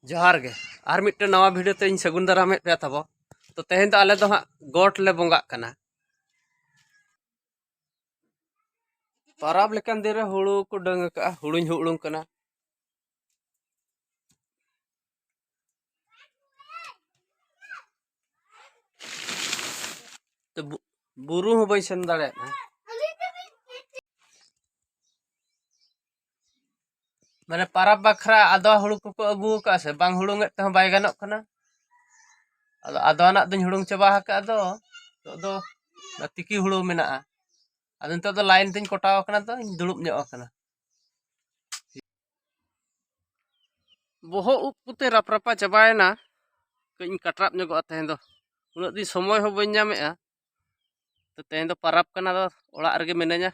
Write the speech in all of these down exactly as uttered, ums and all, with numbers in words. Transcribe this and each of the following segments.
ᱡᱚᱦᱟᱨ ᱜᱮ᱾ ᱟᱨ ᱢᱤᱫᱴᱮᱱ ᱱᱟᱣᱟ video ᱛᱮ ᱤᱧ ᱥᱟᱹᱜᱩᱱ ᱫᱟᱨᱟᱢᱮᱫ ᱯᱮᱭᱟ ᱛᱟᱵᱚ᱾ ᱛᱚ, ᱛᱮᱦᱮᱧ ᱫᱚ ᱟᱞᱮ ᱫᱚ ᱦᱟᱸᱜ ᱜᱚᱴ ᱞᱮ ᱵᱚᱸᱜᱟᱜ ᱠᱟᱱᱟ᱾ ᱯᱟᱨᱟᱵᱽ ᱞᱮᱠᱟᱱ ᱫᱤᱱ ᱨᱮ ᱦᱩᱲᱩ ᱠᱚ ᱰᱟᱹᱝ ᱟᱠᱟᱜᱼᱟ, ᱦᱩᱲᱩᱧ ᱦᱩᱲᱩᱝ ᱠᱟᱱᱟ᱾ ᱛᱚ, ᱵᱩ-, ᱵᱩᱨᱩ ᱦᱚᱸ ᱵᱟᱹᱧ ᱥᱮᱱ ᱫᱟᱲᱮᱭᱟᱜᱼᱟ᱾ ᱢᱟᱱᱮ, ᱯᱟᱨᱟᱵᱽ ᱵᱟᱠᱷᱨᱟ ᱟᱫᱚ ᱦᱩᱲᱩ ᱠᱚᱠᱚ ᱟᱹᱜᱩ ᱟᱠᱟᱫᱼᱟ ᱥᱮ ᱵᱟᱝ, ᱦᱩᱲᱩᱝ ᱮᱫ ᱛᱮᱦᱚᱸ ᱵᱟᱭ ᱜᱟᱱᱚᱜ ᱠᱟᱱᱟ᱾ ᱟᱫᱚ ᱟᱫᱚᱣᱟᱱᱟᱜ ᱫᱚᱧ ᱦᱩᱲᱩᱝ ᱪᱟᱵᱟ ᱟᱠᱟᱫ ᱫᱚ, ᱱᱤᱛᱚᱜ ᱫᱚ ᱚᱱᱟ ᱛᱤᱠᱤ ᱦᱩᱲᱩ ᱢᱮᱱᱟᱜᱼᱟ᱾ ᱟᱫᱚ ᱱᱤᱛᱚᱜ ᱫᱚ line ᱛᱤᱧ ᱠᱚᱴᱟᱣ ᱟᱠᱟᱱᱟ, ᱫᱚᱧ ᱫᱩᱲᱩᱵ ᱧᱚᱜ ᱟᱠᱟᱱᱟ᱾ ᱵᱚᱦᱚᱜ ᱩᱵ ᱠᱚᱛᱮ ᱨᱟᱯᱨᱟᱯᱟ ᱪᱟᱵᱟᱭᱮᱱᱟ᱾ ᱠᱟᱹᱡ ᱤᱧ ᱠᱟᱴᱨᱟᱯ ᱧᱚᱜᱚᱜᱼᱟ ᱛᱮᱦᱮᱧ ᱫᱚ᱾ ᱩᱱᱟᱹᱜ ᱫᱤᱱ ᱥᱚᱢᱚᱭ ᱦᱚᱸ ᱵᱟᱹᱧ ᱧᱟᱢᱮᱜᱼᱟ᱾ ᱛᱚ, ᱛᱮᱦᱮᱧ ᱫᱚ ᱯᱟᱨᱟᱵᱽ ᱠᱟᱱᱟ, ᱫᱚ ᱚᱲᱟᱜ ᱨᱮᱜᱮ ᱢᱤᱱᱟᱹᱧᱟ᱾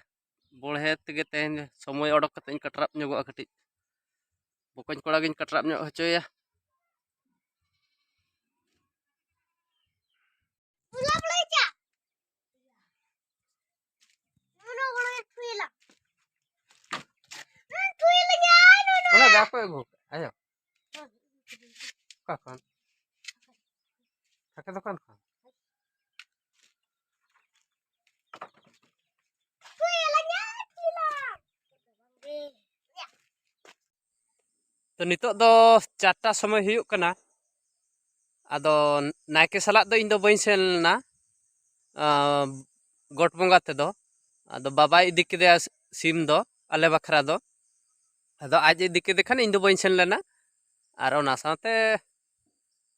ᱵᱚᱲᱦᱮ ᱛᱮᱜᱮ ᱛᱮᱦᱮᱧ ᱥᱚᱢᱚᱭ ᱚᱰᱚᱠ ᱠᱟᱛᱮ ᱤᱧ ᱠᱟᱴᱨᱟᱯ ᱧᱚᱜᱚᱜᱼᱟ ᱠᱟᱹᱴᱤᱡ᱾ ᱵᱚᱠᱚᱧ ᱠᱚᱲᱟ ᱜᱤᱧ ᱠᱟᱴᱨᱟᱯ ᱧᱚᱜ ᱦᱚᱪᱚᱭᱟ᱾ ᱚᱱᱟ ᱫᱚ ᱚᱠᱚᱭ ᱟᱹᱜᱩ ᱠᱟᱜᱼᱟ? ᱟᱭᱳ? ᱚᱠᱟ ᱠᱷᱚᱱ? ᱥᱟᱠᱮ ᱫᱚᱠᱟᱱ ᱠᱷᱚᱱ? ᱛᱚ, ᱱᱤᱛᱚᱜ ᱫᱚ ᱪᱟᱨᱴᱟ ᱥᱚᱢᱚᱭ ᱦᱩᱭᱩᱜ ᱠᱟᱱᱟ᱾ ᱟᱫᱚ ᱱᱟᱭᱠᱮ ᱥᱟᱞᱟᱜ ᱫᱚ ᱤᱧ ᱫᱚ ᱵᱟᱹᱧ ᱥᱮᱱ ᱞᱮᱱᱟ, ᱟᱸ, ᱜᱚᱴ ᱵᱚᱸᱜᱟ ᱛᱮᱫᱚ᱾ ᱟᱫᱚ ᱵᱟᱵᱟᱭ ᱤᱫᱤ ᱠᱮᱫᱮᱭᱟ ᱥᱤᱢ ᱫᱚ, ᱟᱞᱮ ᱵᱟᱠᱷᱨᱟ ᱫᱚ᱾ ᱟᱫᱚ ᱟᱡ ᱤᱫᱤ ᱠᱮᱫᱮ ᱠᱷᱟᱱ ᱤᱧ ᱫᱚ ᱵᱟᱹᱧ ᱥᱮᱱ ᱞᱮᱱᱟ᱾ ᱟᱨ ᱚᱱᱟ ᱥᱟᱶᱛᱮ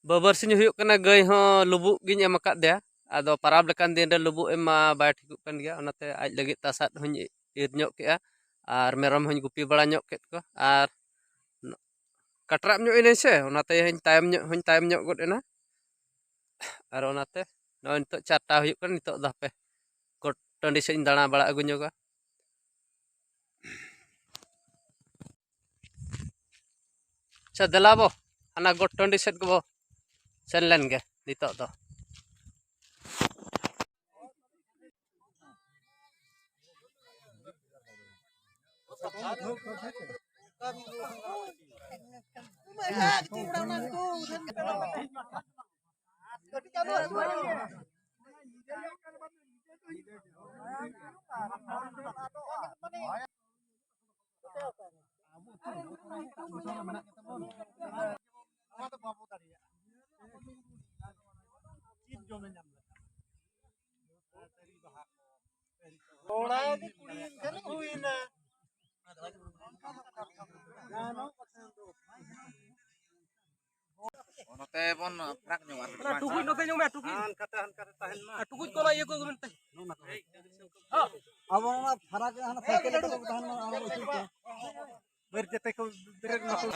ᱵᱟᱹᱵᱟᱹᱨᱥᱤᱧ ᱦᱩᱭᱩᱜ ᱠᱟᱱᱟ, ᱜᱟᱹᱭ ᱦᱚᱸ ᱞᱩᱵᱩᱜ ᱜᱤᱧ ᱮᱢ ᱟᱠᱟᱫ ᱫᱮᱭᱟ᱾ ᱟᱫᱚ ᱯᱟᱨᱟᱵᱽ ᱞᱮᱠᱟᱱ ᱫᱤᱱ ᱨᱮ ᱞᱩᱵᱩᱜ ᱮᱢ ᱢᱟ ᱵᱟᱭ ᱴᱷᱤᱠᱚᱜ ᱠᱟᱱ ᱜᱮᱭᱟ, ᱚᱱᱟᱛᱮ ᱟᱡ ᱞᱟᱹᱜᱤᱫ ᱛᱟᱥᱟᱫ ᱦᱚᱧ ᱤᱨ ᱧᱚᱜ ᱠᱮᱜᱼᱟ ᱟᱨ ᱢᱮᱨᱚᱢ ᱦᱚᱧ ᱜᱩᱯᱤ ᱵᱟᱲᱟ ᱧᱚᱜ ᱠᱮᱫ ᱠᱚᱣᱟ᱾ ᱟᱨ ᱠᱟᱴᱨᱟᱜ ᱧᱚᱜ ᱮᱱᱟᱹᱧ ᱥᱮ, ᱚᱱᱟᱛᱮ ᱦᱚᱧ ᱛᱟᱭᱚᱢ ᱧᱚᱜ, ᱦᱚᱧ ᱛᱟᱭᱚᱢ ᱧᱚᱜ ᱜᱚᱫ ᱮᱱᱟ᱾ ᱟᱨ ᱚᱱᱟᱛᱮ ᱱᱚᱜᱼᱚᱭ ᱱᱤᱛᱚᱜ ᱪᱟᱨᱴᱟ ᱦᱩᱭᱩᱜ ᱠᱟᱱᱟ, ᱱᱤᱛᱚᱜ ᱫᱚ ᱦᱟᱯᱮ ᱜᱚᱴ ᱴᱟᱺᱰᱤ ᱥᱮᱫ ᱤᱧ ᱫᱟᱬᱟ ᱵᱟᱲᱟ ᱟᱹᱜᱩ ᱧᱚᱜᱟ᱾ ᱟᱪᱪᱷᱟ, ᱫᱮᱞᱟ ᱵᱚ, ᱦᱟᱱᱟ ᱜᱚᱴ ᱴᱟᱺᱰᱤ ᱥᱮᱫ ᱜᱮᱵᱚ ᱥᱮᱱ ᱞᱮᱱ ᱜᱮ ᱱᱤᱛᱚᱜ ᱫᱚ᱾ ᱱᱚᱣᱟ ᱫᱚ ᱵᱟᱵᱚ ᱫᱟᱲᱮᱭᱟᱜᱼᱟ᱾ ᱪᱮᱫ ᱡᱚᱢᱮ ᱧᱟᱢ ᱞᱮᱠᱷᱟᱱ? ᱠᱚᱲᱟ ᱜᱮ ᱠᱩᱲᱤ ᱮᱱᱠᱷᱟᱱ ᱦᱩᱭᱱᱟ᱾ ᱱᱚᱛᱮ ᱵᱚᱱ ᱯᱷᱟᱨᱟᱠ ᱧᱚᱜᱼᱟ ᱟᱨ ᱠᱟᱹᱴᱤᱡ ᱚᱱᱟ ᱵᱟᱝ ᱴᱩᱠᱩᱡ ᱥᱟᱦᱟ᱾ ᱱᱚᱛᱮ ᱧᱚᱜ ᱢᱮ, ᱴᱩᱠᱩᱡ᱾ ᱦᱟᱱᱠᱟᱛᱮ, ᱦᱟᱱᱠᱟᱛᱮ ᱛᱟᱦᱮᱱ ᱢᱟ᱾ ᱟᱨ ᱴᱩᱠᱩᱡ ᱠᱚ ᱚᱱᱟ ᱤᱭᱟᱹ ᱠᱚ ᱟᱹᱜᱩ ᱢᱮ ᱱᱚᱛᱮ᱾ ᱟᱵᱚ ᱚᱱᱟ ᱯᱷᱟᱨᱟᱠ ᱨᱮ ᱦᱟᱱᱟ ᱥᱟᱭᱠᱮᱞ ᱠᱚ ᱛᱟᱦᱮᱱ ᱢᱟ, ᱟᱵᱚ ᱟᱹᱪᱩᱨ ᱠᱚ᱾ ᱵᱟᱹᱨ ᱡᱟᱛᱮ ᱠᱚ ᱵᱮᱨᱮᱫ ᱢᱟᱠᱚ᱾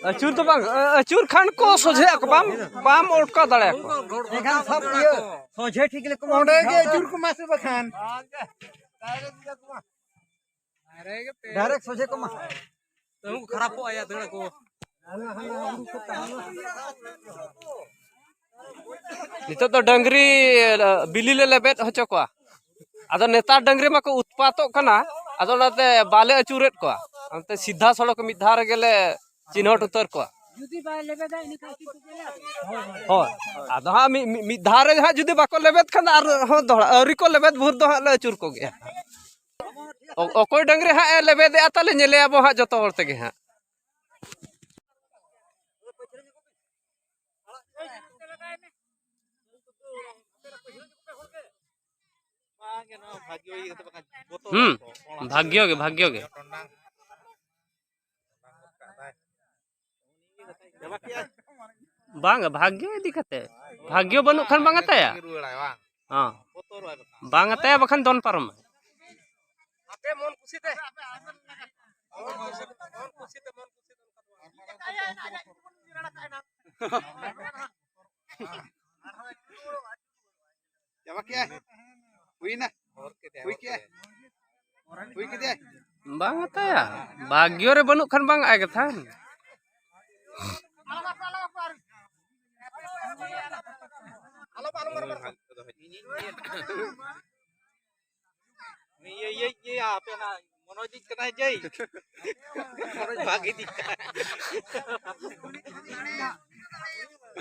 ᱟᱹᱪᱩᱨ ᱫᱚ ᱵᱟᱝ, ᱟᱹᱪᱩᱨ ᱠᱷᱟᱱ ᱠᱚ ᱥᱚᱡᱷᱮᱜ ᱟᱠᱚ, ᱵᱟᱢ, ᱵᱟᱢ ᱚᱴᱠᱟᱣ ᱫᱟᱲᱮᱭᱟᱠᱚᱣᱟ᱾ ᱮᱱᱠᱷᱟᱱ ᱥᱟᱵ ᱤᱭᱟᱹ, ᱥᱚᱡᱷᱮ ᱴᱷᱤᱠ ᱞᱮᱠᱚ ᱚᱸᱰᱮ ᱜᱮ ᱟᱹᱪᱩᱨ ᱠᱚᱢᱟ ᱥᱮ ᱵᱟᱠᱷᱟᱱ᱾ ᱰᱟᱭᱨᱮᱠᱴ ᱥᱚᱡᱷᱮ ᱠᱚᱢᱟ᱾ ᱛᱟᱹᱦᱩ ᱠᱚ ᱠᱷᱟᱨᱟᱯᱚᱜᱼᱟ, ᱭᱟ, ᱫᱟᱹᱲ ᱟᱠᱚ᱾ ᱱᱤᱛᱚᱜ ᱫᱚ ᱰᱟᱹᱝᱨᱤ ᱵᱤᱞᱤ ᱞᱮ ᱞᱮᱵᱮᱫ ᱦᱚᱪᱚ ᱠᱚᱣᱟ᱾ ᱟᱫᱚ ᱱᱮᱛᱟᱨ ᱰᱟᱹᱝᱨᱤ ᱢᱟᱠᱚ ᱩᱛᱯᱟᱛᱚᱜ ᱠᱟᱱᱟ, ᱟᱫᱚ ᱚᱱᱟᱛᱮ ᱵᱟᱞᱮ ᱟᱹᱪᱩᱨᱮᱫ ᱠᱚᱣᱟ᱾ ᱚᱱᱛᱮ ᱥᱤᱫᱷᱟ ᱥᱚᱲᱚᱠ ᱢᱤᱫ ᱫᱷᱟᱣ ᱨᱮᱜᱮ ᱞᱮ ᱪᱤᱱᱦᱟᱹᱴ ᱩᱛᱟᱹᱨ ᱠᱚᱣᱟ᱾ ᱡᱩᱫᱤ ᱵᱟᱭ ᱞᱮᱵᱮᱫᱟ, ᱤᱱᱟᱹ ᱠᱷᱟᱱ ᱪᱮᱫ ᱠᱚ ᱞᱟᱹᱭᱟ? ᱦᱳᱭ, ᱟᱫᱚ ᱦᱟᱸᱜ ᱢᱤᱫ, ᱢᱤᱫ, ᱢᱤᱫ ᱫᱷᱟᱣ ᱨᱮ ᱦᱟᱸᱜ ᱡᱩᱫᱤ ᱵᱟᱠᱚ ᱞᱮᱵᱮᱫ ᱠᱷᱟᱱ ᱫᱚ ᱟᱨᱦᱚᱸ ᱫᱚᱦᱲᱟ ᱟᱹᱣᱨᱤ ᱠᱚ ᱞᱮᱵᱮᱫ ᱵᱷᱳᱨ ᱫᱚ ᱦᱟᱸᱜ ᱞᱮ ᱟᱹᱪᱩᱨ ᱠᱚᱜᱮᱭᱟ᱾ ᱚ-, ᱚᱠᱚᱭ ᱰᱟᱹᱝᱨᱤ ᱦᱟᱸᱜ ᱮ ᱞᱮᱵᱮᱫᱮᱜᱼᱟ, ᱛᱟᱦᱞᱮ ᱧᱮᱞᱮᱭᱟᱵᱚ ᱦᱟᱸᱜ ᱡᱚᱛᱚ ᱦᱚᱲ ᱛᱮᱜᱮ ᱦᱟᱸᱜ᱾ ᱵᱟᱝ ᱜᱮ, ᱱᱚᱣᱟ ᱵᱷᱟᱜᱤ ᱤᱭᱟᱹ ᱠᱟᱛᱮ ᱵᱟᱠᱷᱟᱱ ᱵᱚᱛᱚᱨ ᱦᱩᱸ᱾ ᱠᱚ, ᱚᱲᱟᱜ ᱵᱷᱟᱜᱽᱭᱚ ᱜᱮ, ᱵᱷᱟᱜᱽᱭᱚ ᱜᱮ᱾ ᱪᱟᱵᱟ ᱠᱮᱜᱼᱟᱭ᱾ ᱵᱟᱝ, ᱵᱷᱟᱜᱽᱭᱚ ᱤᱫᱤ ᱠᱟᱛᱮ᱾ ᱵᱷᱟᱜᱽᱭᱚ ᱵᱟᱹᱱᱩᱜ ᱠᱷᱟᱱ ᱵᱟᱝ ᱟᱛᱟᱭᱟ᱾ ᱨᱩᱣᱟᱹᱲᱟᱭ, ᱵᱟᱝ? ᱦᱚᱸ᱾ ᱵᱚᱛᱚᱨᱚᱜᱼᱟᱭ ᱵᱟᱠᱷᱟᱱ᱾ ᱵᱟᱝ ᱟᱛᱟᱭᱟ, ᱵᱟᱠᱷᱟᱱ ᱫᱚᱱ ᱯᱟᱨᱚᱢᱟᱭ᱾ ᱟᱯᱮ ᱢᱚᱱ ᱠᱩᱥᱤ ᱛᱮ᱾ ᱢᱚᱱ ᱠᱩᱥᱤ ᱛᱮ, ᱢᱚᱱ ᱠᱩᱥᱤ ᱛᱮ᱾ ᱪᱟᱵᱟ ᱠᱮᱜᱼᱟᱭ᱾ ᱦᱩᱭᱱᱟ? ᱦᱩᱭ ᱠᱮᱜᱼᱟᱭ? ᱦᱩᱭ ᱠᱮᱫᱮᱭᱟᱭ? ᱵᱟᱝ ᱟᱛᱟᱭᱟ᱾ ᱵᱷᱟᱜᱽᱭᱚ ᱨᱮ ᱵᱟᱹᱱᱩᱜ ᱠᱷᱟᱱ ᱵᱟᱝ ᱟᱭ ᱠᱟᱛᱷᱟ᱾ ᱤᱭᱟᱹ, ᱤᱭᱟᱹ, ᱤᱭᱟᱹ, ᱟᱯᱮ ᱚᱱᱟ ᱢᱚᱱᱳᱡᱽ ᱤᱡ ᱠᱟᱱᱟᱭ ᱡᱮ᱾ ᱢᱚᱱᱳᱡᱽ ᱵᱷᱟᱜᱮ ᱤᱫᱤ ᱠᱟᱱᱟᱭ᱾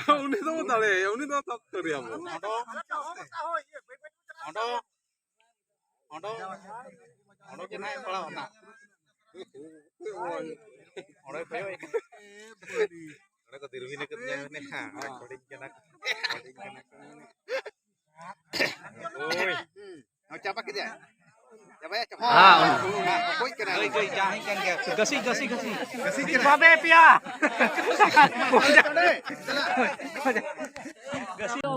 ᱩᱱᱤ ᱫᱚ ᱫᱟᱲᱮᱭᱟᱭᱟ, ᱩᱱᱤ ᱫᱚ ᱛᱟᱯ ᱩᱛᱟᱹᱨᱮᱭᱟ ᱵᱚᱱ᱾ ᱚᱰᱚᱠ, ᱚᱰᱚᱠ, ᱚᱰᱚᱠ ᱜᱮ ᱱᱟᱦᱟᱜ ᱯᱟᱲᱟᱣ ᱱᱟ᱾ ᱚᱸᱰᱮ ᱠᱚᱭᱚᱜ ᱮ ᱠᱟᱱᱟ᱾ ᱚᱸᱰᱮ ᱠᱚ ᱫᱩᱨᱵᱤᱱ ᱟᱠᱟᱫᱤᱧᱟ, ᱢᱮᱱᱮ, ᱦᱮᱸ, ᱚᱸᱰᱮ ᱠᱚ ᱦᱩᱰᱤᱧ ᱠᱟᱱᱟ ᱠᱚ, ᱦᱩᱰᱤᱧ ᱠᱟᱱᱟ ᱠᱚ, ᱢᱮᱱᱮ᱾ ᱳᱭ᱾ ᱦᱚᱸ, ᱪᱟᱵᱟ ᱠᱮᱫᱮᱭᱟ᱾ ᱪᱟᱵᱟᱭᱟ, ᱪᱟᱵᱟ᱾ ᱦᱮᱸ᱾ ᱦᱮᱸ, ᱚᱠᱚᱭ ᱠᱟᱱᱟᱭ? ᱜᱟᱹᱥᱤ, ᱜᱟᱹᱥᱤ, ᱜᱟᱹᱥᱤ᱾ ᱜᱟᱹᱥᱤ ᱠᱟᱱᱟᱭ᱾ ᱵᱟᱵᱮ ᱯᱮᱭᱟ᱾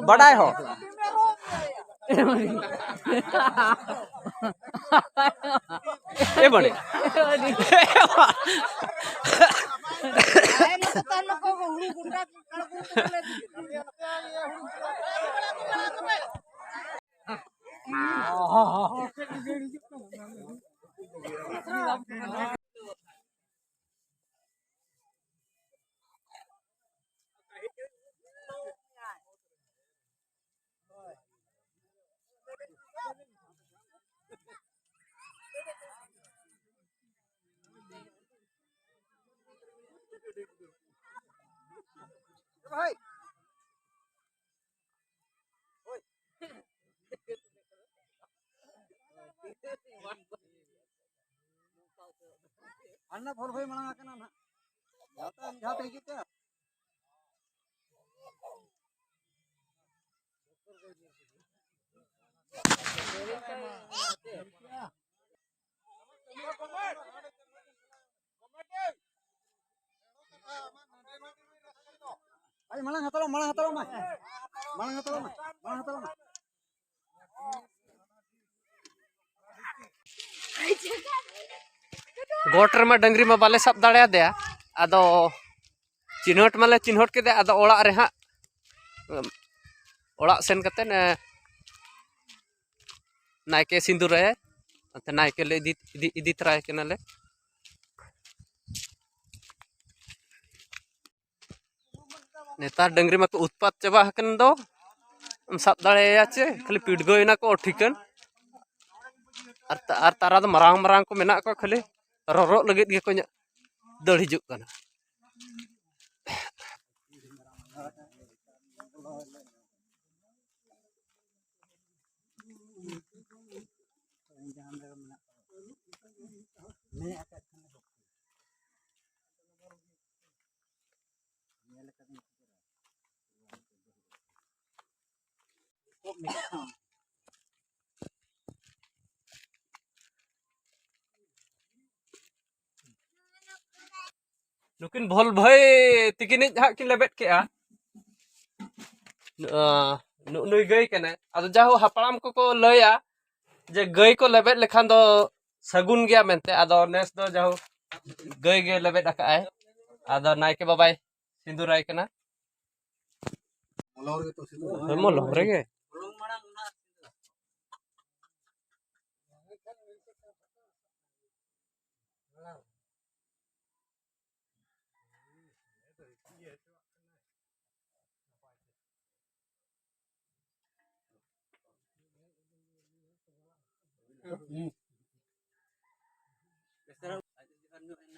ᱵᱟᱰᱟᱭ ᱦᱚᱸ᱾ ᱮ ᱵᱟᱹᱲᱤᱡ᱾ ᱦᱟᱱᱟ ᱵᱚᱞ ᱦᱩᱭ ᱢᱟᱲᱟᱝ ᱟᱠᱟᱱᱟ ᱱᱟᱦᱟᱜ᱾ ᱡᱟᱦᱟᱸ ᱛᱮ, ᱡᱟᱦᱟᱸ ᱛᱮ ᱦᱤᱡᱩᱜ ᱛᱮ᱾ ᱟᱭ, ᱢᱟᱲᱟᱝ ᱦᱟᱛᱟᱲᱚᱜ, ᱢᱟᱲᱟᱝ ᱦᱟᱛᱟᱲᱚᱜ ᱢᱮ᱾ ᱢᱟᱲᱟᱝ ᱦᱟᱛᱟᱲᱚᱜ ᱢᱮ, ᱢᱟᱲᱟᱝ ᱦᱟᱛᱟᱲᱚᱜ ᱢᱮ᱾ ᱜᱚᱴ ᱨᱮᱢᱟ ᱰᱟᱹᱝᱨᱤ ᱢᱟ ᱵᱟᱞᱮ ᱥᱟᱵ ᱫᱟᱲᱮᱭᱟᱫᱮᱭᱟ, ᱟᱫᱚ ᱪᱤᱱᱦᱟᱹᱴ ᱢᱟᱞᱮ ᱪᱤᱱᱦᱟᱹᱴ ᱠᱮᱫᱮ, ᱟᱫᱚ ᱚᱲᱟᱜ ᱨᱮ ᱦᱟᱸᱜ, ᱚᱲᱟᱜ ᱥᱮᱱ ᱠᱟᱛᱮᱫ, ᱮ, ᱱᱟᱭᱠᱮ ᱥᱤᱸᱫᱩᱨᱟᱭᱟᱭ, ᱚᱱᱛᱮ ᱱᱟᱭᱠᱮ ᱞᱮ ᱤᱫᱤ, ᱤᱫᱤ, ᱤᱫᱤ ᱛᱚᱨᱟᱭ ᱠᱟᱱᱟᱞᱮ᱾ ᱱᱮᱛᱟᱨ ᱰᱟᱹᱝᱨᱤ ᱢᱟᱠᱚ ᱩᱛᱯᱟᱛ ᱪᱟᱵᱟ ᱟᱠᱟᱱ ᱫᱚ, ᱮᱢ ᱥᱟᱵ ᱫᱟᱲᱮᱭᱟᱭᱟ ᱪᱮ? ᱠᱷᱟᱹᱞᱤ ᱯᱤᱰᱜᱟᱹᱣ ᱮᱱᱟ ᱠᱚ ᱴᱷᱤᱠᱟᱹᱱ᱾ ᱟᱨ ᱛᱟ-, ᱟᱨ ᱛᱟᱨᱟ ᱫᱚ ᱢᱟᱨᱟᱝ ᱢᱟᱨᱟᱝ ᱠᱚ ᱢᱮᱱᱟᱜ ᱠᱚᱣᱟ, ᱠᱷᱟᱹᱞᱤ ᱨᱚᱨᱚᱜ ᱞᱟᱹᱜᱤᱫ ᱜᱮᱠᱚ ᱧᱟ-, ᱫᱟᱹᱲ ᱦᱤᱡᱩᱜ ᱠᱟᱱᱟ᱾ ᱡᱟᱦᱟᱸ ᱨᱮ ᱢᱮᱱᱟᱜ ᱠᱚᱣᱟ᱾ ᱢᱮᱱᱟᱜ ᱟᱠᱟᱫ ᱠᱷᱟᱱ ᱫᱚ ᱧᱮᱞ ᱟᱠᱟᱫᱟᱹᱧ᱾ ᱱᱩᱠᱤᱱ ᱵᱷᱚᱞ ᱵᱷᱟᱹᱭ ᱛᱤᱠᱤᱱᱤᱡ ᱦᱟᱸᱜ ᱠᱤᱱ ᱞᱮᱵᱮᱫ ᱠᱮᱜᱼᱟ᱾ ᱱᱩᱜ-, ᱱᱩᱜ-, ᱱᱩᱭ ᱜᱟᱹᱭ ᱠᱟᱱᱟᱭ᱾ ᱟᱫᱚ ᱡᱟᱦᱳ, ᱦᱟᱯᱲᱟᱢ ᱠᱚᱠᱚ ᱞᱟᱹᱭᱟ ᱡᱮ ᱜᱟᱹᱭ ᱠᱚ ᱞᱮᱵᱮᱫ ᱞᱮᱠᱷᱟᱱ ᱫᱚ ᱥᱟᱹᱜᱩᱱ ᱜᱮᱭᱟ ᱢᱮᱱᱛᱮ᱾ ᱟᱫᱚ ᱱᱮᱥ ᱫᱚ ᱡᱟᱦᱳ, ᱜᱟᱹᱭ ᱜᱮ ᱞᱮᱵᱮᱫ ᱟᱠᱟᱜᱼᱟᱭ᱾ ᱟᱫᱚ ᱱᱟᱭᱠᱮ ᱵᱟᱵᱟᱭ ᱥᱤᱸᱫᱩᱨᱟᱭ ᱠᱟᱱᱟ᱾ ᱢᱚᱞᱚᱝ ᱨᱮᱜᱮ ᱛᱚ ᱥᱤᱸᱫᱩᱨ᱾ ᱦᱳᱭ, ᱢᱚᱞᱚᱝ ᱨᱮᱜᱮ᱾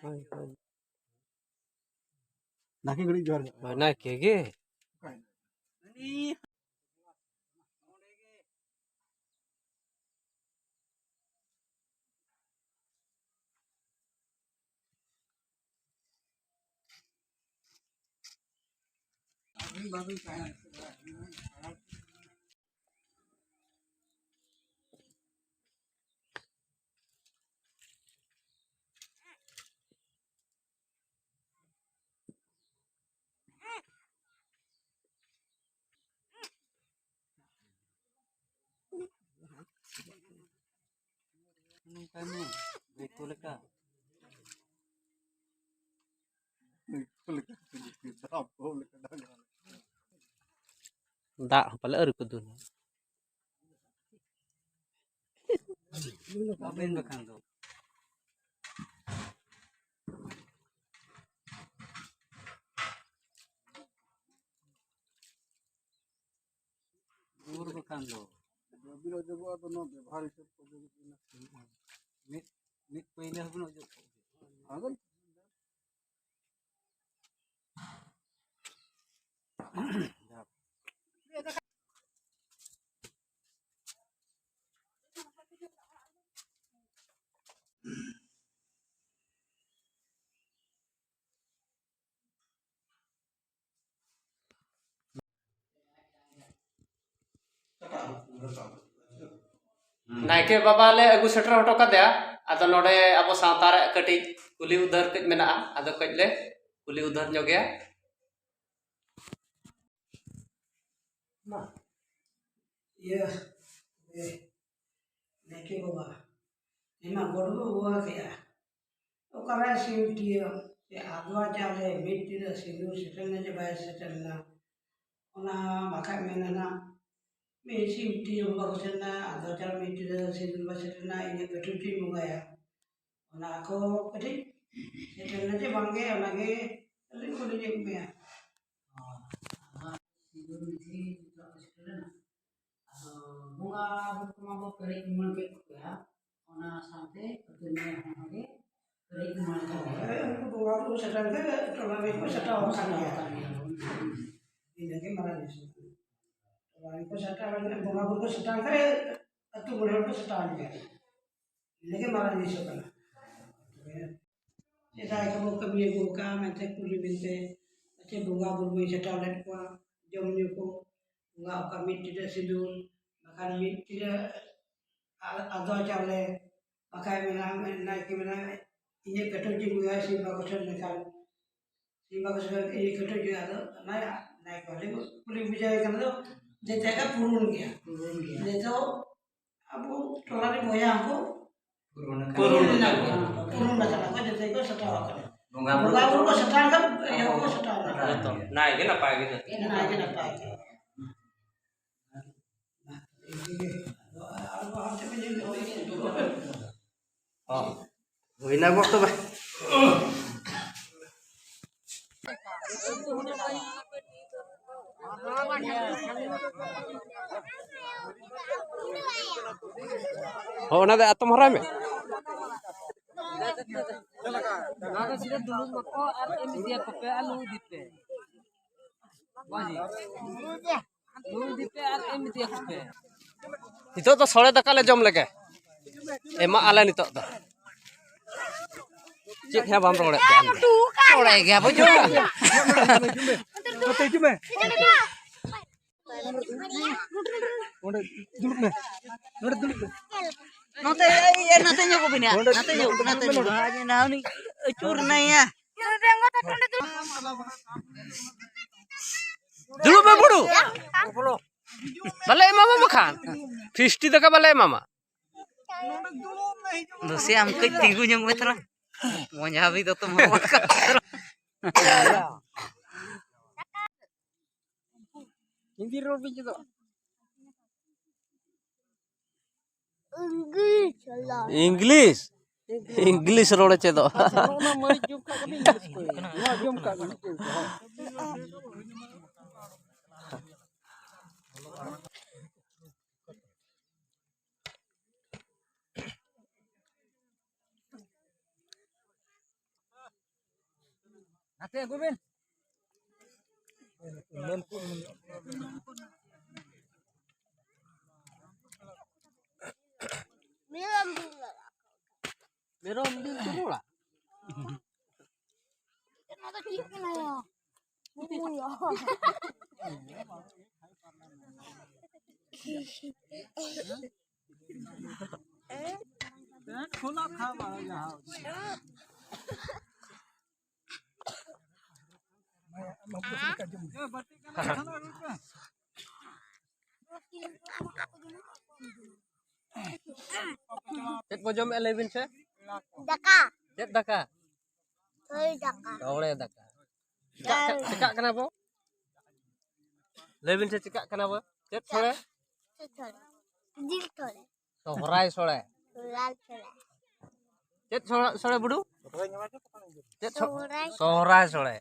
ᱦᱳᱭ, ᱦᱳᱭ᱾ ᱱᱟᱭᱠᱮ ᱜᱷᱟᱹᱲᱤᱡ ᱡᱚᱦᱟᱨ ᱦᱩᱭᱩᱜᱼᱟ᱾ ᱦᱳᱭ, ᱱᱟᱭᱠᱮ ᱜᱮ᱾ ᱱᱚᱝᱠᱟᱭ ᱢᱮ, ᱫᱤᱠᱩ ᱞᱮᱠᱟ᱾ ᱫᱤᱠᱩ ᱞᱮᱠᱟ, ᱫᱟᱜ ᱵᱚᱦᱚᱜ ᱞᱮᱠᱟ ᱰᱟᱝᱨᱟ ᱞᱮᱠᱟ᱾ ᱫᱟᱜ ᱦᱚᱸ ᱯᱟᱞᱮ ᱟᱹᱣᱨᱤ ᱠᱚ ᱫᱩᱞᱟ᱾ ᱟᱵᱮᱱ ᱵᱟᱠᱷᱟᱱ ᱫᱚ᱾ ᱫᱩᱨ ᱵᱟᱠᱷᱟᱱ ᱫᱚ᱾ ᱵᱟᱹᱵᱤᱱ ᱚᱡᱚᱜᱚᱜᱼᱟ ᱫᱚ ᱱᱚᱣᱟ ᱵᱮᱵᱚᱦᱟᱨ ᱦᱤᱥᱟᱹᱵ ᱠᱚ ᱚᱡᱚᱜᱚᱜ ᱠᱟᱱᱟ᱾ ᱢᱤᱫ, ᱢᱤᱫ ᱯᱟᱹᱭᱞᱟᱹ ᱦᱚᱸᱵᱤᱱ ᱚᱡᱚᱜ ᱠᱚᱜ ᱜᱮᱭᱟ᱾ ᱟᱫᱚ ᱱᱟᱭᱠᱮ ᱵᱟᱵᱟ ᱞᱮ ᱟᱹᱜᱩ ᱥᱮᱴᱮᱨ ᱦᱚᱴᱚ ᱠᱟᱫᱮᱭᱟ᱾ ᱟᱫᱚ ᱱᱚᱰᱮ ᱟᱵᱚ ᱥᱟᱶᱛᱟ ᱨᱮ ᱠᱟᱹᱴᱤᱡ ᱠᱩᱞᱤ ᱩᱫᱷᱟᱹᱨ ᱠᱟᱹᱡ ᱢᱮᱱᱟᱜᱼᱟ, ᱟᱫᱚ ᱠᱟᱹᱡ ᱞᱮ ᱠᱩᱞᱤ ᱩᱫᱷᱟᱹᱨ ᱧᱚᱜᱮᱭᱟ᱾ ᱢᱟ᱾ ᱤᱭᱟᱹ, ᱮ, ᱱᱟᱭᱠᱮ ᱵᱟᱵᱟ, ᱟᱭᱢᱟ ᱜᱚᱰ ᱵᱚ ᱦᱚᱦᱚ ᱠᱮᱜᱼᱟ, ᱚᱠᱟᱨᱮ ᱥᱤᱢ ᱴᱤᱭᱟᱹ ᱥᱮ ᱟᱫᱽᱣᱟ ᱪᱟᱣᱞᱮ ᱢᱤᱫ ᱴᱤᱰᱟᱹ ᱥᱤᱸᱫᱩᱨ ᱥᱮᱴᱮᱨ ᱞᱮᱱᱟ ᱪᱮ ᱵᱟᱭ ᱥᱮᱴᱮᱨ ᱞᱮᱱᱟ? ᱚᱱᱟ ᱵᱟᱠᱷᱟᱡ ᱢᱮᱱᱟ ᱱᱟᱜ ᱢᱤᱫ ᱥᱤᱢ ᱴᱤᱭᱟᱹ ᱵᱟᱠᱚ ᱥᱮᱴᱮᱨ ᱞᱮᱱᱟ, ᱟᱫᱽᱣᱟ ᱪᱟᱣᱞᱮ ᱢᱤᱫ ᱴᱤᱰᱟᱹ ᱥᱤᱸᱫᱩᱨ ᱵᱟᱭ ᱥᱮᱴᱮᱨ ᱞᱮᱱᱟ, ᱤᱧᱟᱹᱜ ᱠᱟᱹᱴᱩᱵ ᱪᱚᱧ ᱵᱚᱸᱜᱟᱭᱟ᱾ ᱚᱱᱟ ᱠᱚ ᱠᱟᱹᱴᱤᱡ ᱥᱮᱴᱮᱨ ᱞᱮᱱᱟ ᱪᱮ ᱵᱟᱝᱜᱮ, ᱚᱱᱟᱜᱮ ᱟᱹᱞᱤᱧ ᱠᱩᱞᱤ ᱧᱚᱜ ᱢᱮᱭᱟ᱾ ᱥᱤᱸᱫᱩᱨ ᱢᱤᱫᱴᱷᱮᱱ ᱡᱚᱛᱚ ᱠᱚ ᱥᱮᱴᱮᱨ ᱞᱮᱱᱟ᱾ ᱟᱫᱚ ᱵᱚᱸᱜᱟ ᱵᱩᱨᱩ ᱠᱚᱢᱟ ᱵᱚ ᱯᱮᱨᱮᱡ ᱩᱢᱟᱹᱲ ᱠᱮᱫ ᱠᱚᱜᱮᱭᱟ, ᱚᱱᱟ ᱥᱟᱶᱛᱮ ᱟᱹᱛᱩ ᱢᱚᱬᱮ ᱦᱚᱲ ᱜᱮ ᱯᱮᱨᱮᱡ ᱩᱢᱟᱹᱲ ᱠᱟᱛᱮ ᱦᱳᱭ, ᱩᱱᱠᱩ ᱵᱚᱸᱜᱟ ᱵᱩᱨᱩ ᱥᱮᱴᱮᱨ ᱠᱟᱛᱮ ᱴᱚᱞᱟ ᱨᱮᱠᱚ ᱥᱮᱴᱮᱨ ᱟᱠᱟᱱ ᱜᱮᱭᱟ᱾ ᱥᱮᱴᱮᱨ ᱟᱠᱟᱱ ᱜᱮᱭᱟ ᱵᱚᱱ᱾ ᱤᱱᱟᱹᱜᱮ ᱢᱟᱨᱟᱝ ᱡᱤᱱᱤᱥ ᱠᱟᱱᱟ᱾ ᱴᱚᱞᱟ ᱨᱮᱠᱚ ᱥᱮᱴᱮᱨ ᱞᱮᱱᱠᱷᱟᱱ ᱵᱚᱸᱜᱟ ᱵᱩᱨᱩ ᱠᱚ ᱥᱮᱴᱮᱨ ᱞᱮᱱᱠᱷᱟᱱ ᱟᱹᱛᱩ ᱢᱚᱬᱮ ᱦᱚᱲ ᱠᱚ ᱥᱮᱴᱮᱨ ᱮᱱ ᱜᱮᱭᱟ᱾ ᱤᱱᱟᱹᱜᱮ ᱢᱟᱨᱟᱝ ᱡᱤᱱᱤᱥ ᱠᱟᱱᱟ᱾ ᱥᱮᱫᱟᱭ ᱠᱚᱵᱚ ᱠᱟᱹᱢᱤ ᱟᱹᱜᱩ ᱟᱠᱟᱫᱼᱟ ᱢᱮᱱᱛᱮ ᱠᱩᱞᱤ ᱢᱮᱱᱛᱮ, ᱪᱮ ᱵᱚᱸᱜᱟ ᱵᱩᱨᱩ ᱵᱚᱱ ᱥᱮᱴᱮᱨ ᱞᱮᱫ ᱠᱚᱣᱟ, ᱡᱚᱢ ᱧᱩ ᱠᱚ, ᱵᱚᱸᱜᱟ ᱚᱠᱟ ᱢᱤᱫ ᱴᱤᱰᱟᱹ ᱥᱤᱸᱫᱩᱨ, ᱵᱟᱠᱷᱟᱱ ᱢᱤᱫ ᱴᱤᱰᱟᱹ ᱟ-, ᱟᱫᱽᱣᱟ ᱪᱟᱣᱞᱮ, ᱵᱟᱠᱷᱟᱡ ᱢᱮᱱᱟ, ᱱᱟᱭᱠᱮ ᱢᱮᱱᱟ, ᱤᱧᱟᱹᱜ ᱠᱟᱹᱴᱩᱵ ᱡᱤᱞ ᱵᱚᱸᱜᱟᱭ ᱥᱤᱢ ᱵᱟᱠᱚ ᱥᱮᱱ ᱞᱮᱠᱷᱟᱱ, ᱥᱤᱢ ᱵᱟᱠᱚ ᱥᱮᱱ ᱞᱮᱠᱷᱟᱱ ᱤᱧᱟᱹᱜ ᱠᱟᱹᱴᱩᱵ ᱡᱤᱞ, ᱟᱫᱚ ᱚᱱᱟ ᱱᱟᱭᱠᱮ ᱵᱟᱵᱟ ᱠᱩᱞᱤ ᱵᱩᱡᱷᱟᱹᱣ ᱠᱟᱱᱟ ᱫᱚ, ᱡᱮᱛᱮ ᱜᱮ ᱯᱩᱨᱩᱱ ᱜᱮᱭᱟ᱾ ᱯᱩᱨᱩᱱ ᱜᱮᱭᱟ᱾ ᱱᱤᱛᱚᱜ ᱟᱵᱚ ᱴᱚᱞᱟ ᱨᱮ ᱵᱚᱭᱦᱟ ᱦᱚᱸᱠᱚ ᱯᱩᱨᱩᱱ ᱟᱠᱟᱱᱟ᱾ ᱯᱩᱨᱩᱱ ᱟᱠᱟᱱᱟ ᱠᱚ, ᱯᱩᱨᱩᱱ ᱟᱠᱟᱱᱟ ᱠᱚ, ᱡᱚᱛᱚ ᱜᱮᱠᱚ ᱥᱮᱴᱮᱨ ᱟᱠᱟᱱᱟ᱾ ᱵᱚᱸᱜᱟ ᱵᱩᱨᱩ ᱵᱚᱸᱜᱟ ᱵᱩᱨᱩ ᱠᱚ ᱥᱮᱴᱮᱨ ᱟᱠᱟᱱ, ᱤᱭᱟᱹ ᱠᱚ ᱥᱮᱴᱮᱨ ᱟᱠᱟᱱᱟ᱾ ᱡᱚᱛᱚ ᱱᱟᱭ ᱜᱮ ᱱᱟᱯᱟᱭ ᱜᱮ ᱡᱚᱛᱚ᱾ ᱱᱟᱭ ᱜᱮ ᱱᱟᱯᱟᱭ ᱜᱮ᱾ ᱦᱚᱸ, ᱦᱩᱭᱱᱟ ᱜᱚ ᱛᱚᱵᱮ᱾ ᱦᱚᱸ, ᱚᱱᱟ ᱫᱚ ᱮᱛᱚᱢ ᱦᱚᱨᱟᱭ ᱢᱮ᱾ ᱱᱚᱣᱟ ᱫᱚ ᱥᱤᱫᱷᱟᱹ ᱫᱩᱲᱩᱵ ᱢᱟᱠᱚ ᱟᱨ ᱮᱢ ᱤᱫᱤᱭᱟᱠᱚ ᱯᱮ ᱟᱨ ᱞᱩ ᱤᱫᱤ ᱯᱮ᱾ ᱢᱟᱹᱡᱷᱤ᱾ ᱞᱩ ᱤᱫᱤ ᱯᱮ ᱟᱨ ᱮᱢ ᱤᱫᱤᱭᱟᱠᱚ ᱯᱮ᱾ ᱱᱤᱛᱚᱜ ᱫᱚ ᱥᱚᱲᱮ ᱫᱟᱠᱟ ᱞᱮ ᱡᱚᱢ ᱞᱮᱜᱮ᱾ ᱮᱢᱟᱜ ᱟᱞᱮ ᱱᱤᱛᱚᱜ ᱫᱚ᱾ ᱪᱮᱫ ᱦᱚᱸ ᱵᱟᱢ ᱨᱚᱲᱮᱫ ᱛᱟᱦᱮᱸ᱾ ᱥᱚᱲᱮ ᱜᱮᱭᱟ ᱵᱚ ᱡᱚᱢ᱾ ᱱᱚᱛᱮ ᱦᱤᱡᱩᱜ ᱢᱮ᱾ ᱚᱸᱰᱮ ᱫᱩᱲᱩᱵ ᱢᱮ᱾ ᱱᱚᱰᱮ ᱫᱩᱲᱩᱵ ᱢᱮ᱾ ᱱᱚᱛᱮ, ᱮᱭ, ᱮᱭ, ᱱᱚᱛᱮ ᱧᱚᱜᱚᱜ ᱵᱤᱱ ᱭᱟ᱾ ᱱᱚᱰᱮ ᱱᱚᱛᱮ ᱧᱚᱜ, ᱱᱚᱰᱮ ᱱᱚᱛᱮ ᱫᱩᱲᱩᱵ ᱢᱮ, ᱧᱚᱜ᱾ ᱱᱚᱰᱮ᱾ ᱦᱟᱹᱱᱤ ᱟᱹᱪᱩᱨ ᱮᱱᱟᱭᱟ᱾ ᱫᱩᱲᱩᱵ ᱢᱮ, ᱵᱩᱰᱩ᱾ ᱵᱟᱞᱮ ᱮᱢᱟᱢᱟ ᱵᱟᱠᱷᱟᱱ᱾ ᱯᱷᱤᱥᱴᱤ ᱫᱟᱠᱟ ᱵᱟᱞᱮ ᱮᱢᱟᱢᱟ᱾ ᱫᱩᱥᱤ, ᱟᱢ ᱠᱟᱹᱡ ᱛᱤᱸᱜᱩ ᱧᱚᱜ ᱢᱮ ᱛᱷᱚᱲᱟ᱾ ᱢᱚᱡᱟ ᱵᱤ ᱫᱚ ᱛᱚᱢ ᱦᱚᱲ ᱠᱟᱱ ᱛᱷᱚᱲᱟ᱾ ᱦᱤᱱᱫᱤ ᱨᱚᱲ ᱵᱤᱱ ᱪᱮᱫᱚᱜ᱾ ᱤᱝᱞᱤᱥ ᱪᱟᱞᱟᱜ᱾ ᱤᱝᱞᱤᱥ? ᱤᱝᱞᱤᱥ ᱨᱚᱲ ᱪᱮᱫᱚᱜ᱾ ᱟᱪᱪᱷᱟ, ᱱᱚᱜᱼᱚ ᱱᱟ ᱢᱟᱹᱨᱤᱪ ᱡᱚᱢ ᱠᱟᱜ ᱠᱟᱹᱴᱤᱡ ᱤᱝᱞᱤᱥ ᱠᱚ᱾ ᱱᱚᱣᱟ ᱡᱚᱢ ᱠᱟᱜ ᱠᱟᱹᱴᱤᱡ ᱠᱚ᱾ ᱱᱟᱛᱮ ᱟᱹᱜᱩᱭ ᱵᱤᱱ᱾ ᱢᱮᱨᱚᱢ ᱵᱤᱱ ᱛᱩᱨᱩᱲᱟ᱾ ᱱᱚᱣᱟ ᱫᱚ ᱪᱮᱫ ᱠᱟᱱᱟ ᱭᱟ? ᱩᱭᱟ᱾ ᱪᱮᱫ ᱵᱚ ᱡᱚᱢᱮᱫᱼᱟ, ᱞᱟᱹᱭ ᱵᱤᱱ ᱥᱮ? ᱫᱟᱠᱟ᱾ ᱪᱮᱫ ᱫᱟᱠᱟ? ᱥᱚᱲᱮ ᱫᱟᱠᱟ᱾ ᱥᱚᱲᱮ ᱫᱟᱠᱟ᱾ ᱪᱮᱠᱟᱜ ᱠᱟ-, ᱪᱮᱠᱟᱜ ᱠᱟᱱᱟ ᱵᱚ? ᱞᱟᱹᱭ ᱵᱤᱱ ᱥᱮ, ᱪᱮᱠᱟᱜ ᱠᱟᱱᱟ ᱵᱚ? ᱪᱮᱫ ᱥᱚᱲᱮ? ᱪᱮᱫ ᱥᱚᱲᱮ? ᱡᱤᱞ ᱥᱚᱲᱮ᱾ ᱥᱚᱦᱨᱟᱭ ᱥᱚᱲᱮ᱾ ᱥᱚᱦᱨᱟᱭ ᱥᱚᱲᱮ᱾ ᱪᱮᱫ ᱥᱚᱲᱮ, ᱥᱚᱲᱮ ᱵᱩᱰᱩ? ᱪᱮᱫ ᱥᱚ-, ᱥᱚᱦᱨᱟᱭ᱾ ᱥᱚᱦᱨᱟᱭ ᱥᱚᱲᱮ᱾